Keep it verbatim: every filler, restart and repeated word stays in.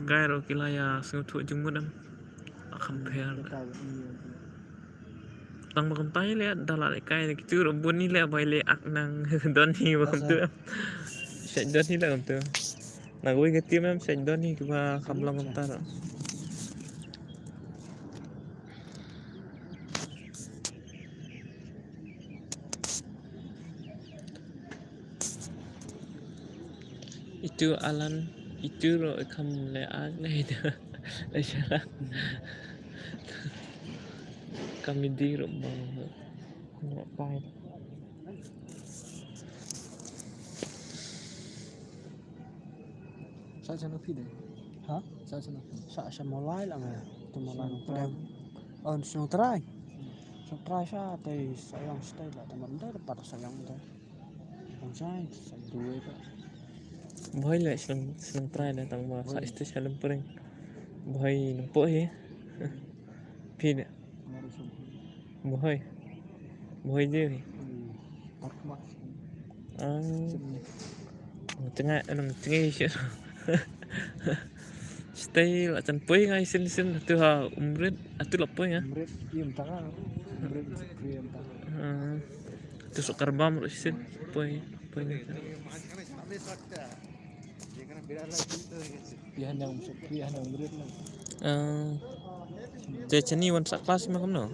Kai ruh ki la ïa sngewthuh jingmut em. La kham pher. Tang ba kumta ïa leh da la leh kai na kitu ruh bun ïa leh ba ïa leh ak nang don hi ba kumtu em. Shet don hi la kumtu. Na kawei ka team em shet don hi kiba kham long kumta ruh. Itu Alan, itu ruh kham leh ak leh itu. Leh shalak. Kam idi ruh bang. Nggak baik. Sa sha na phi de? Ha? Sa sha na phi? Sa sha Mawlai la nga. Tu Mawlai Shnong Nongpdeng. Oh, Shnong Trai. Shnong Trai sa te sa yang state la, te man de pat sa yang de. Bang sai sa duwe ka. Bhoi le Shnong, Shnong Trai de tang ba sa state sa Lympung. Bhoi nang po hi. Phi ne? Bhoi. Bhoi je hi. Ah. Tengah, nang tengah shi. Stay la chan poi ngai sin sin tu ha Umrit, atu la poi nga. Umrit, im tanga. Umrit, im tanga. Ah. Tu sukar bam ru sin poi, poi nga. Pia nang, pia nang Umrit nang. Ah. Te chani wan sa class ma kumno?